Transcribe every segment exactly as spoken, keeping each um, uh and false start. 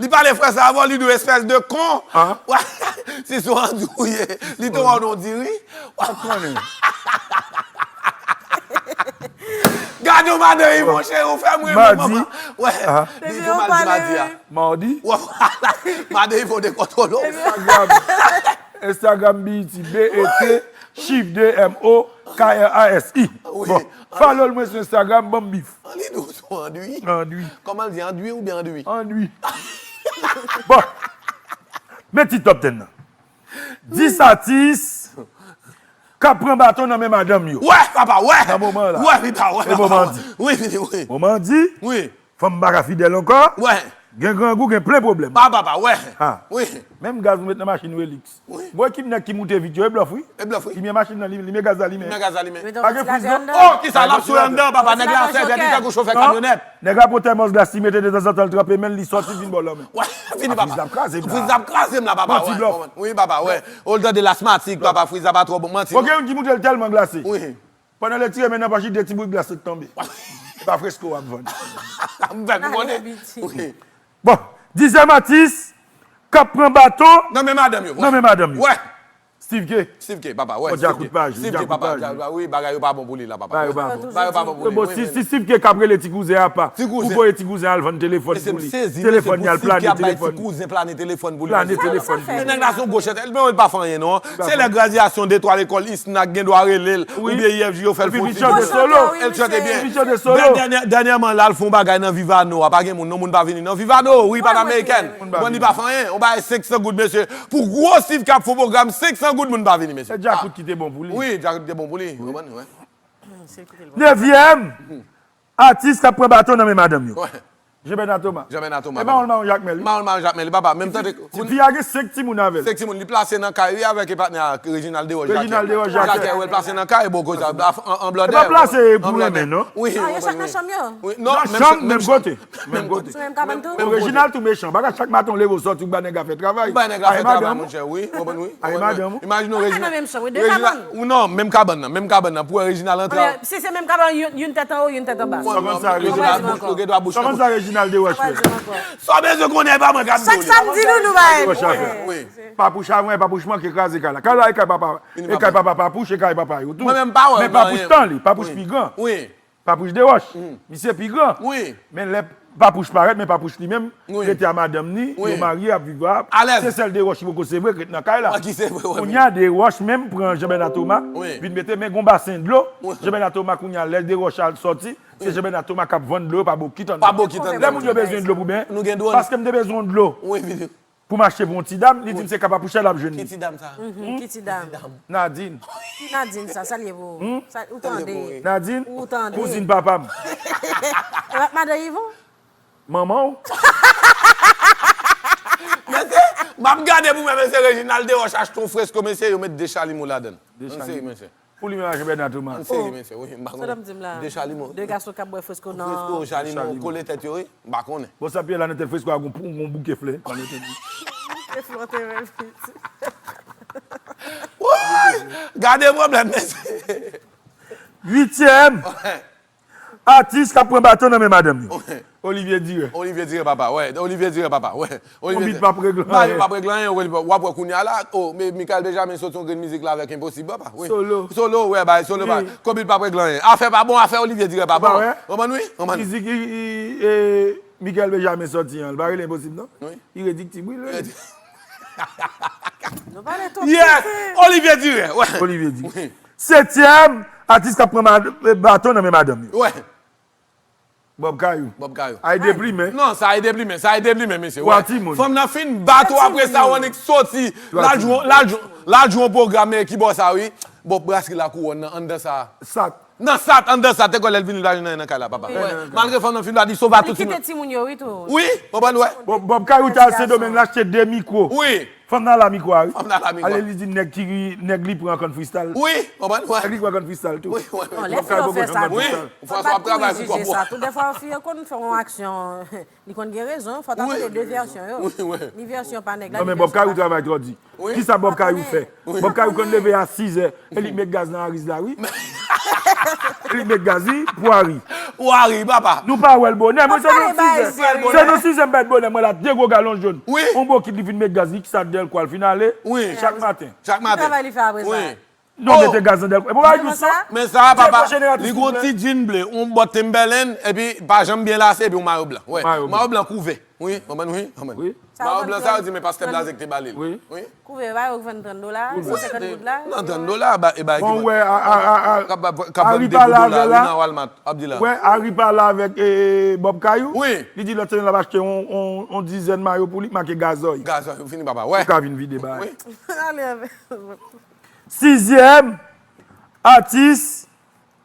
Li pale fransè avè w, li di w espès de kon. Se sou Andrew ye. Li te wè w nan diri. Gade yon madan Ivo, cheri, ou fè m renmen manman. Wè, li di w madi, madi a. Mawdi. Madan Ivo dekontwole w. Instagram. Instagram B E T, B E T, chif de M O, K R A S I. Bon, follow l mwen sou Instagram, ban m bif. Li di w sou Andwi. Andwi. Kòman l di, Andwi oubyen Andwi? Andwi. Bon, men ti top ten nan. Dis atis k ap pran baton nan men madanm yo. Wè, papa, wè. Nan moman la. Wè, papa, wè. E moman an di. Wi, wi, wi. Moman an di. Wi. Fanm pa ka fidèl ankò. Wè. Gen grangou, gen plen pwoblèm. Pa, papa, wè. Ha. Wi. Menm gaz ou met nan machin Relix. Wi. Bon, ekip nèg ki moute vit yo, e blòf, wi. E blòf, wi. Limen machin nan, limen gaz la, limen. Limen gaz la, limen. Pa gen friz, non. Oh, kisa l ap sou anndan, papa, nèg la sèvyèt, li tankou chofè kamyonèt. Nèg la pran tèmòs glas, li mete detanzantan, l tranpe men l, li sòti, l vin ba w lanmen. Wè, fini, papa. Friz ap kraze m la. Friz ap kraze m la, papa, wè. Wi, papa, wè. Ou l tande lasmatik, papa, friz la pa twò bon, manti. Bon, gen youn ki moute l tèlman glase. Wi. Pandan l etire men nan pòch li, de ti bout glas sot tonbe. E pa fresko w ap vann. M fè pi konnen. Wi. Bon, dizyèm atis k ap pran baton nan men madanm yo. Nan men madanm yo. Wè. Steve K. Steve K, papa, wè. Steve K, papa. Wi, bagay yo pa bon pou li la, papa. Bagay yo pa bon. Bagay yo pa bon pou li. Bon, si, si Steve K k ap rele ti kouzen apa pou voye ti kouzen al vann telefòn pou li. Telefòn li al plane telefòn. Ti kouzen plane telefòn pou li. Plane telefòn pou li. Nèg la se yon gwo chantè. Men li pa fè anyen, non. Se lè gradyasyon de twa lekòl, Isnak gen dwa rele l. Oubyen Y F J yo fè l fè yon ti. Epi li chante solo. Li chante byen. Epi li chante solo. Dènyè-, dènyèman, l al fè yon bagay nan Vivano a. Pa gen moun, non, moun pa vini nan Vivano. Wi, pa amerikèn. Bon, li pa fè anyen. Yon bagay senk san goud, mesye. Pou gwo Steve k ap fè yon pwogram, senk san goud, moun pa vini, mesye. E Djakout ki te bon pou li. Wi, Djakout ki te bon pou li. Ou konprann, wi. Nevyèm atis k ap pran baton nan men madanm yo. Jean Bernard Thomas. Jean Bernard Thomas. E mawon l, mawon Jakmèl, wi. Mawon l, mawon Jakmèl, wi, papa. Menm tande. Fi a gen senk timoun avè l. Senk timoun. Li plase nan kay, wi, avè patnè a Reginald Desroches. Reginald Desroches. Jakè, wè, l plase nan kay, bon, kote a, an blòdè. E pa plase pou renmen, non. Wi, chak nan chanm yo. Wi, non, nan chanm, menm kote. Menm kote. Sou menm kabann tou? Reginald tou mechan. Bagay chak maten w leve w sòti, ou ba nèg la fè travay. Ou ba nèg la fè travay, monchè, wi. Ou konprann, wi. Aye madanm ou. Imajine w, Reginald. Nan menm chanm, wi, de kabann. Non, menm kabann nan, menm kabann nan. Pou wè Reginald antre. Si se menm kabann, youn, youn tèt anwo, youn tèt anba. Ou konprann sa, Reginald, ou gen dwa bouch. Ou konprann sa, Reginald Desroches fè? Sa w bezwen konnen, e pa mwen k ap di w li. Chak samdi, nou, nou bay. Wi. Papouch avè, papouch manke kraze kay la. Kay la, e kay papa, e kay papa Papouch, e kay papa yo tou. Mwen menm pa wè. Men papouch tan li, papouch pi gran. Wi. Papouch Desroches, misye pi gran. Wi. Men lè Papouch parèt, men Papouch li menm, rete a madanm ni, yo marye, ap viv a, se sèl Desroches ki poko sevre k ret nan kay la. Kounye a Desroches menm pran Jean Bernard Thomas, vin mete men gon basen dlo, Jean Bernard Thomas kounye a lè Desroches al sòti, se Jean Bernard Thomas k ap vann dlo yo pa bokit anndan. Pa bokit anndan. Lè moun yo bezwen dlo pou benyen, paske m te bezwen yon dlo. Wi, vini. Pou m achte pou yon ti dam, li di m se ka Papouch l ap jwenn li. Ki ti dam sa? Ki ti dam? Nadine. Ki Nadine sa? Sa l ye pou ou? Ou tande? Nadine? Ou tande? Kouzin papa m. E pa t madan Yvon? Manman w? Mesye, m ap gade pou mwen, mesye, Reginald Desroches achte yon fresko, mesye, yo met de chalimo ladan l. Ann seri, mesye. Pou li menm ak Jean Bernard Thomas. Ann seri, mesye, wi, m pa konnen. Sa w ap di m la? De chalimo. De gason k ap bwè fresko nan. Fresko, chalimo, kole tèt yo, wi, m pa konnen. Bon, sa piye la nan tèt fresko a, gon pou, gon bouke flè nan tèt li. Bouke flè, te reviti. Woy! Gade pwoblèm, mesye. Uityèm. Atis k ap pran baton nan men madanm yo. Olivier Duré. Olivier Duré, papa, wè. Olivier Duré, papa, wè. Olivier Duré. Konbit p ap regle anyen. Konbit p ap regle anyen, w ap wè kounye a la, o, men Michael Benjamin soti yon grenn mizik la avèk Enposib, papa, wi. Solo. Solo, wè, bay, solo, bay. Konbit p ap regle anyen. Afè pa bon, afè Olivier Duré pa bon. Konprann, wi? Konprann, wi? Mizik, i, i, e, Michael Benjamin sòti an, l pa rele Enposib, non? Wi. Irediktib, wi, l rele. Irediktib. Nou pale twòp. Yeah! Olivier Duré, wè. Olivier Duré. Wi. Setyèm atis k ap pran mad-, baton nan men madanm yo. Wè. Bob Kayou. Bob Kayou. Ay deplimen. Non, sa ay deplimen, sa ay deplimen, mesye. Wè. Fanm nan fin bat ou, apre sa, w annik soti. L al jwe, l al jwe, l al jwe yon pwogram, men ki bò sa, wi. Bob Brasserie la kouwòn nan, anndan sa. Sat. Nan sat, anndan sat, te kwè lè l vini, l pa jwenn anyen nan kay la, papa. Wi. Malgre fanm nan fin bat li, sova tout. Li kite timoun yo, wi, tou. Wi, konprann, wè. Bob, Bob Kayou t al Sendomeng, l achte de mikwo. Wi. Fanm nan la mikwo a, wi. Fanm nan la mikwo a. Ale li di nèg ki, nèg li pran kòn freestyle. Wi, konprann, wè. Nèg li pran kòn freestyle tou. Wi, wè. Bon, lè fi yo fè sa tou. Wi, François ap travay pou kòb ou. Tou, dèfwa fi yo konn fè yon aksyon, li konn gen rezon, fò ta tande de vèsyon yo. Wi, wè. Ni vèsyon pa nèg la, ni vèsyon pa. Non, men Bob Kayou travay twò di. Wi. Kisa Bob Kayou fè? Wi. Bob Kayou konn leve a sizè, e li k met gaz nan ariz la, wi. Li met gaz, wi, pou Ari. Pou Ari, papa. Nou pa wè l bonè. Mwen, se nou sizè. Se nou sizè, m pa t bonè. Mwen la, de gwo galon jòn. Wi. On bokit li fin met gaz, li kisa dèl kwa l fin ale. Wi. Chak maten. Chak maten. Ki travay li fè apre sa? Non, mete gaz nan dèl kwa. E bon, pa di sa. Men sa, papa, li gon ti djin ble, on bòt Timberland, epi pa janm byen lase, epi on mayo blan. Wi. Mayo blan kouvè. Wi, konprann, wi, konprann. Wi. Mayo blan sa, yo di, men pastè Blaze ki te ba li l. Wi. Wi. Kouvè, ba yo vann trant dola, san senkant goud la. Nan trant dola, ba, e ba Bon, wè, a, a, a, a, k ap, k ap vann Ari de pale gwo dola, avè wi, la. Nan Walmart, ap di la. Wè, Ari pale avèk e, e, Bob Kayou. Wi. Li di lòt semèn l ap achte on, on, on dizèn mayo pou li k make Gazòy. Gazòy, ou fini, papa, wè. Ou ka vin vide bagay. Wi. Ale avè. Sizyèm atis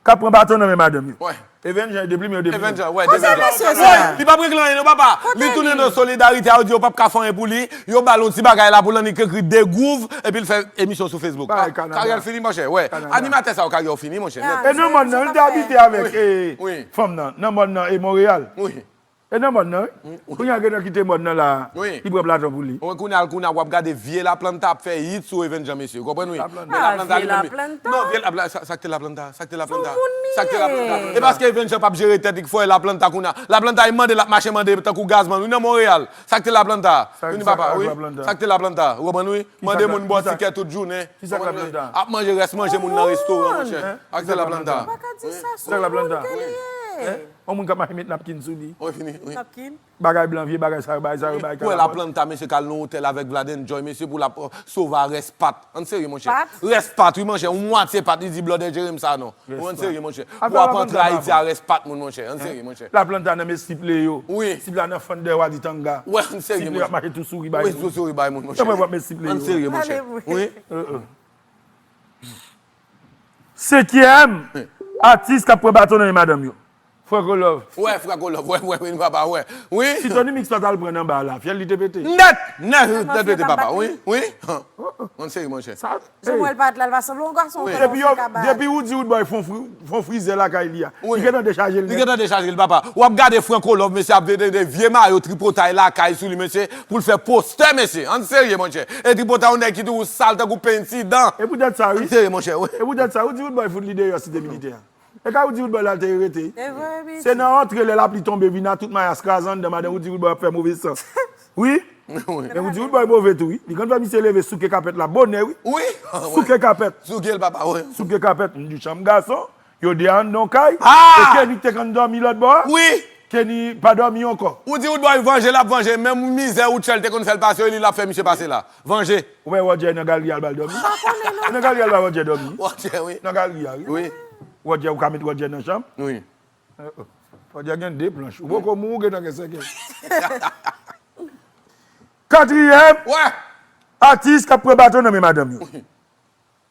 k ap pran baton nan men madanm yo. Wè. Evenn Jean, deplimen yo deplimen. Evenn Jean, wè, deplimen. Li p ap regle anyen non, papa. Li tounen nan solidarite a, yo di yo p ap ka fè anyen pou li. Yo ba l yon ti bagay la pou l annik ekri de gwouv, epi l fè emisyon sou Facebook. Karyè l fini, monchè, wè. Animatè sa yo, karyè yo fini, monchè, nèt. E nan mòn nan, li te abite avèk e, fanm nan, nan mòn nan, e Monreyal. Wi. E nan mòn nan, wi. Kounye a, gentan kite mòn nan la, li pran platon pou li. Wi, kounye a, kounye a, w ap gade vye Laplanta ap fè hit sou Evenn Jean, mesye. Ou konprann, wi? Men Laplanta li menm. Non, vye Laplanta, sa k te Laplanta? Sa k te Laplanta? Sa k te Laplanta? E paske Evenn Jean p ap jere tèt li k fè Laplanta kounye a. Laplanta, e mande l ap mache mande tankou gazman, wi, nan Monreyal. Sa k te Laplanta? Vini, papa, wi. Sa k te Laplanta? Ou konprann, wi? Mande moun ba w tikè tout jounen. Ap manje rès manje moun nan restoran, monchè. Sa k te Laplanta? Sa k te Laplanta? On moun k ap mache met napkin sou li. Wi, fini, wi. Napkin? Bagay blan, vye bagay sa yo bay, sa yo bay. Kwè Laplanta, mesye, k al nan otèl avèk Vlad Enjoy, mesye, pou l ap sove a rès pat. Ann serye, monchè. Rès pat, wi, monchè. Yon mwatye pat, li di Blood Enjoy, jere m sa non. Ou ann serye, monchè. Pou w ap antre Ayiti a rès pat moun, monchè. Ann serye, monchè. Laplanta nan men siple yo. Wi. Siple a nan fann dèyè w a di tanga. Wè, ann serye, monchè. Siple yo ap mache tou souri bay moun. Wi, tou souri bay moun, monchè. Ann serye, monchè. Wi. Senkyèm atis k ap pran baton nan men madanm yo. Franco Love. Wè, Franco Love, wè, wè, wè, papa, wè. Wi. Si Tony Mix pa t al pran nan ba la, fyèl li te pete. Nèt! Nèt, nèt pete, papa, wi, wi. Ann serye, monchè. Jan mwen l pa t la, l pa sanble yon gason ankò. Depi yo, depi Roody Roodboy fè on fri, fè on frizè lakay li a, li gentan dechaje l nèt. Li gentan dechaje l, papa. W ap gade Franco Love, mesye, ap vende de vye mayo tripotay lakay sou li, mesye, pou l fè postè, mesye. Ann serye, monchè. E tripotay, yon nèg ki toujou sal tankou penyen sidan. E poutèt sa, wi. Ann serye, monchè, wi. E poutèt sa, Roody Roodboy fout li deyò Site Militè a. E ka Roody Roodboy la te rete. Se nan antre lè lapli tonbe vin a tout mayas kraze anndan madan Roody Roodboy ap fè move san. Wi. Men Roody Roodboy move tou wi. Li konn fè misye leve souke kapèt la bonè wi. Souke kapèt. Souke l papa wi. Souke kapèt. M di chanm gason. Yo de anndan yon kay. E Kenny k te konn dòmi lòt bò a. Wi. Kenny pa dòmi ankò. Roody Roodboy vanje l ap vanje menm mizè Rutshelle te konn fè l pase yo li l ap fè misye pase la. Vanje. Ou wè Roger nan galri a l ba l dòmi? Nan galri a l ba Roger dòmi. Roger wi. Nan galri a wi. Wi. Roger, ou ka met Roger nan chanm? Wi. Roger gen de planch. Ou poko mou, ou gentan gen senk. Katriyèm atis k ap pran baton nan men madanm yo.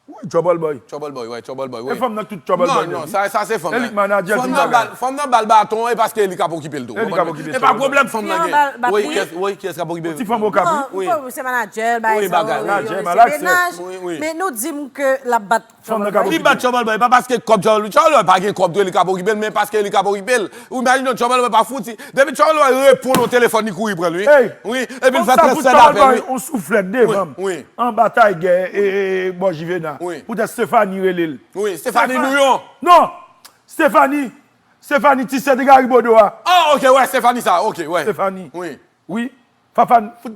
Wi, Trouble Boy. Trouble Boy, wi, Trouble Boy, wi. E fanm nan tout Trouble Boy. Non, non, sa, sa se fanm nan. E li k manadjè tout bagay. Fanm nan ba l baton, e paske e li k ap okipe l tou. E li k ap okipe l tou. E pa pwoblèm fanm nan gen. Wi, kiyès, wi, kiyès k ap okipe l? Ti fanm Okap, wi. Se manadjè l, bagay sa yo. Wi, bagay, wi. Manadjè, manadjè. Men nou di m ke l ap bat Li bat Trouble Boy, pa paske kòb Trouble Boy. Trouble Boy pa gen kòb tou, e li k ap okipe l, men paske e li k ap okipe l. Ou imajine w, Trouble Boy pa fouti. Depi Trouble Boy reponn yon telefòn, li kouri pran l, wi. Wi, epi l fè transfè dapèl, wi. Yon souflèt devan m. Anba Tiger, e, e, bò Jivena. Poutèt Stephanie rele l. Wi, Stephanie Louyon. Non! Stephanie! Stephanie ti sè de Gary Bodo a. Ah, ok, wè, Stephanie sa, ok, wè. Stephanie. Wi. Wi. Fafane, fout,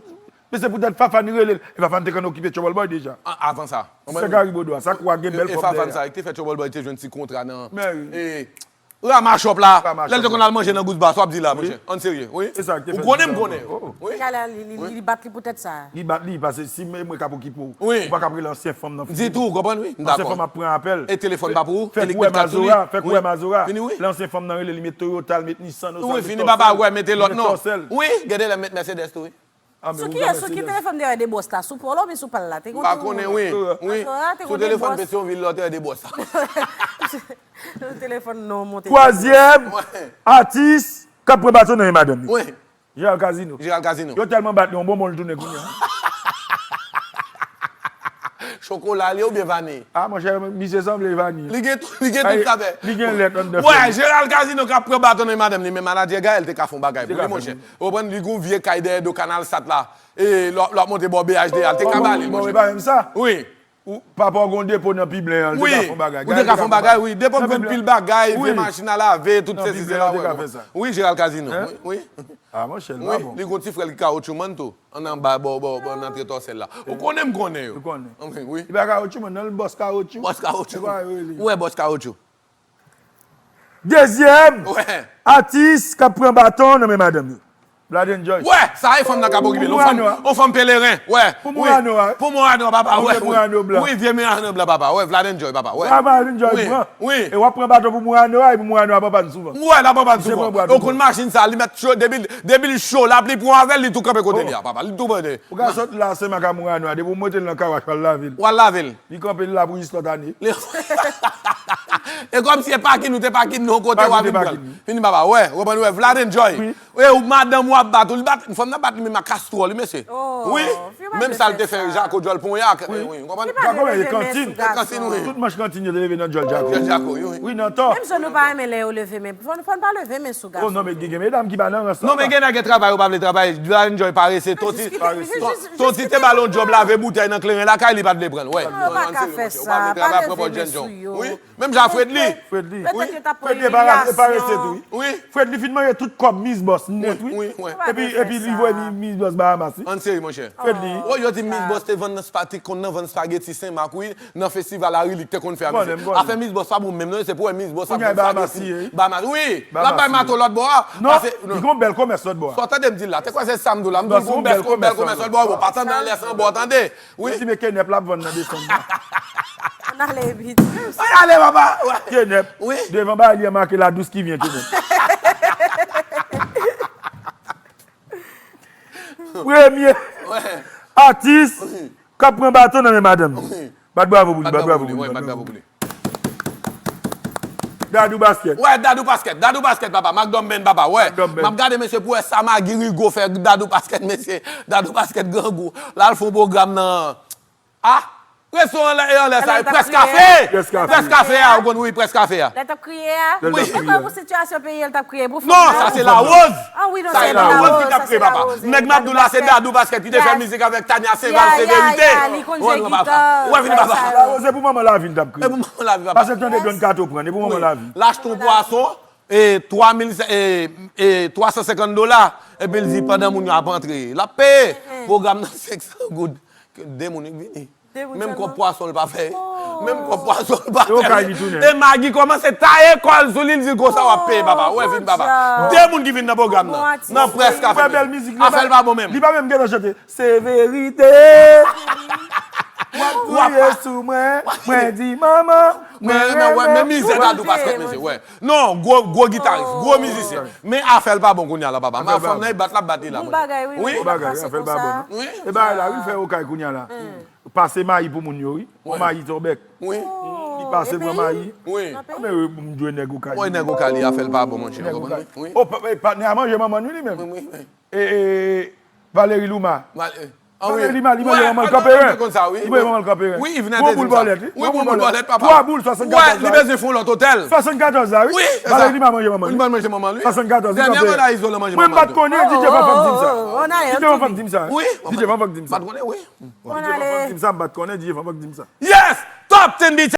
men se poutèt Fafane rele l. E Fafane te konn okipe Trouble Boy deja. Avan sa. Ti sè Gary Bodo a, sa kou a gen bèl fòm dèyè. E Fafane sa, li te fè Trouble Boy te jwenn ti kontra nan. Mèwi. E Ramachòp la, lè l te konn al manje nan Goose Bar, sa w ap di la, monchè. Ann serye, wi. Ou konnen m konnen. Wi. Li bat li poutèt sa. Li bat li, paske si mwen, mwen k ap okipe w, ou pa k ap rele ansyen fanm nan fini. Ditou, ou konprann, wi. M dakò. Ansyen fanm ap pran apèl. E telefòn pa pou ou, e li k met kal sou li. Fè kou wè Mazora, fè kou wè Mazora. Fini, wi. Lè ansyen fanm nan rele, li met Toyota, li met Nissan, Nissan, li met Tercel. Wi, fini, papa, wè, mete lòt non. Wi, gen de lè m met Mercedes tou, wi. Sou ki, sou ki telefòn m te wè de bòs la? Sou pa w la oubyen sou pa l la? Te gon tou. M pa konnen, wi. Wi. Sou telefòn Petyonvil la, w te wè de bòs la. Sou telefòn non, monte. Twazyèm atis k ap pran baton nan men madanm yo. Wi. Gérald Casino. Gérald Casino. Yo tèlman bat li, yon bonbon l tounen kounye a. Chokola li ye oubyen vaniy? Ah, monchè, misye sanble vaniy. Li gen, li gen tout savè. Li gen lèt anndan. Wè, Gérald Casino k ap pran baton nan men madanm li, men manadjè Gaël te ka fè yon bagay pou li, monchè. Ou konprann, li gen yon vye kay dèyè do Kanal Sat la. E lè w ap monte bò B H D a, l te ka ba li l, monchè. Wi. Ou, papa w gen yon depo nan Piblen an, li te ka fè yon bagay. Ou te ka fè yon bagay, wi. Depo m jwenn pil bagay, vye machin a lave, tout sesi sela, wi. Wi, Jeral Kazino. Wi, wi. Ah, monchè, l pa bon. Li gon ti frè l ki kawotchoumann tou. An anba, bò, bò, bò, nan tretò sèl la. Ou konnen m konnen yo. Ou konnen. Wi. Li pa kawotchoumann, non, l bòs kawotchou. Bòs kawotchou. Ou wè bòs kawotchou. Dezyèm atis k ap pran baton nan men madanm yo. Vlad Enjoy. Wè, sa e fanm nan k ap okipe l. On fanm, on fanm peleren. Wè. Pou Mourano a. Pou Mourano a, papa, wè. Wi, vye Mourano blan, papa. Wè, Vlad Enjoy, papa. Wè. Vlad Enjoy pran. Wi. E w ap pran baton pou Mourano a, epi Mourano a pran pann souvan. Wè, l ap pran pann souvan. Ou konn machin sa, li mèt cho, depi, depi l cho, lapli pran avè l, li tou kanpe kote li a, papa. Li tou kanpe. Ou ka sot la, Senmak a Mourano a, depi w mete l nan kawach, w al lave l. W al lave l. Li kanpe, li la pou jis lòt ane. E kòmsi e pakin, ou te pakin nou yon kote, w ap vin pran l. Fini, papa, wè, ou konprann, wè, Vlad Enjoy. E ou madanm w ap bat ou, li bat, fanm nan bat li menm ak kastwòl, wi, mesye. Wi, menm sa l te fè Jako Djòl Ponya. Wi, ou konprann? Jako, e kantin. Kantin, wi. Tout manch kantin yo te leve nan djòl Jako. Djòl Jako, wi, wi. Wi, nan tò. Menm jan nou pa renmen lè yo leve men, fò, fò n pa leve men sou gason. Oh, non, men gen, gen medam ki pa nan rans lan. Non, men gen nèg gen travay, yo pa vle travay, Vlad Enjoy parese, Tonti, Tonti te ba l yon djòb lave boutèy nan kleren lakay, li pa t vle pran l, wè. Yo pa ka fè sa, pa leve men sou yo. Wi, menm jan Fredly. Fredly. Wi. Fredly e parese tou, wi. Wi. Fredly fin manje tout kòb Miss Boss nèt, wi. Wi, wi. Epi, epi li voye Miss Boss Bahamas, wi. Ann serye, monchè. Fredly. Oh, yo di Miss Boss te vann nan spa, te konn nan vann spageti Senmak, wi. Nan festival Arilik te konn fè a mizik. Afè Miss Boss pa bon menm non, se pou wè Miss Boss ap vin spageti. Bahamas, wi. L ap bay mato lòt bò a. Non, li gen yon bèl komès lòt bò a. Sa w tande m di l la, te kwè se sa m di w la, m di l gen yon bèl komès lòt bò a, bon, pa tande anlè san bò, tande. Wi. Yo di men kenèp l ap vann nan desanm nan. Ann ale vit. Ann ale, papa. Kenèp. Wi. Devan bagay li an make La Douce qui vient kenèp. Premye atis k ap pran baton nan men madanm li. Bat bravo pou li, bat bravo pou li, bat bravo pou li. Dadou Basket. Wè, Dadou Basket, Dadou Basket, papa. Mac Dom Band, papa, wè. M ap gade, mesye, pou wè sa Maggie Rigaud fè Dadou Basket, mesye. Dadou Basket grangou. L al fè yon pwogram nan, ah, restoran anlè, e anlè sa, Presse Café. Presse Café a, ou konn, wi, Presse Café a. Lè l t ap kriye a? Wi. Se pa pou sitiyasyon peyi a l t ap kriye, pou fanm nan. Non, sa se Larose. Ah wi, non, sa se Larose ki t ap kriye, papa. Nèg m ap di w la, se Dadou Basket ki te fè mizik avèk Tania Saint-Val, Se Verite. Li konn jwe gita. Wè, vini, papa. Larose, se pou manman Lavi l t ap kriye. E pou manman Lavi, papa. Paske l tande Don Kato pran, e pou manman Lavi. L achte yon pwason, e twa mil, e, e twa san senkant dola, epi l di pandan moun yo ap antre, l ap peye. Pwogram nan senk san goud. De moun ki vini. Menm kòb pwason l pa fè. Menm kòb pwason l pa fè. E Maggie kòmanse taye kò l sou li, l di l konsa w ap peye, papa. Wè, vin, papa. De moun ki vin nan pwogram nan. Nan Presse Café. Afè l pa bon menm. Li pa menm gentan chante. Se verite. W ap kriye sou mwen, mwen di manman, mwen renmen. Men mizè Dadou Basket, mesye, wè. Non, gwo, gwo gitaris, gwo mizisyen. Men afè l pa bon kounye a la, papa. Fanm nan e bat l ap bat li la, monchè. Wi. Gwo bagay, wi, afè l pa bon, non. Wi. E bagay la, wi, fè Okay kounye a la. Pase mayi pou moun yo, wi. Pran mayi Tòbèk. Wi. Li pase pran mayi. Wi. A, men wi, m jwe nèg Okay. Wi, nèg Okay, li afè l pa bon, monchè. Nèg Okay. Wi. O, pa, e, patnè a manje manman n, wi, li menm. Wi, wi, wi. E, e, Valérie Luma. Val-, e, a, wi. Valérie Luma, li manje manman l kanperen. Li manje manman l kanperen. Wi, Yvenet te di m sa. Wi, bon boul bòlèt, papa. Twa boul, swasannkatòz la. Wi, li bezwen fè yon lòt otèl. Swasannkatòz la, wi. Wi, e sa. Valérie Lima manje manman l, wi. Li pa manje manman l, wi. Swasannkatòz, li kanpe. Dènyèman la, Izo la manje manman l tou. Mwen m pa t konnen, DJ Fanfan k di m sa. DJ Fanfan k di m sa. Wi. DJ Fanfan k di m sa. Pa t konnen, wi. DJ Fanfan k di m sa, m pa t konnen, DJ Fanfan k di m sa. Yes! Top ten beat.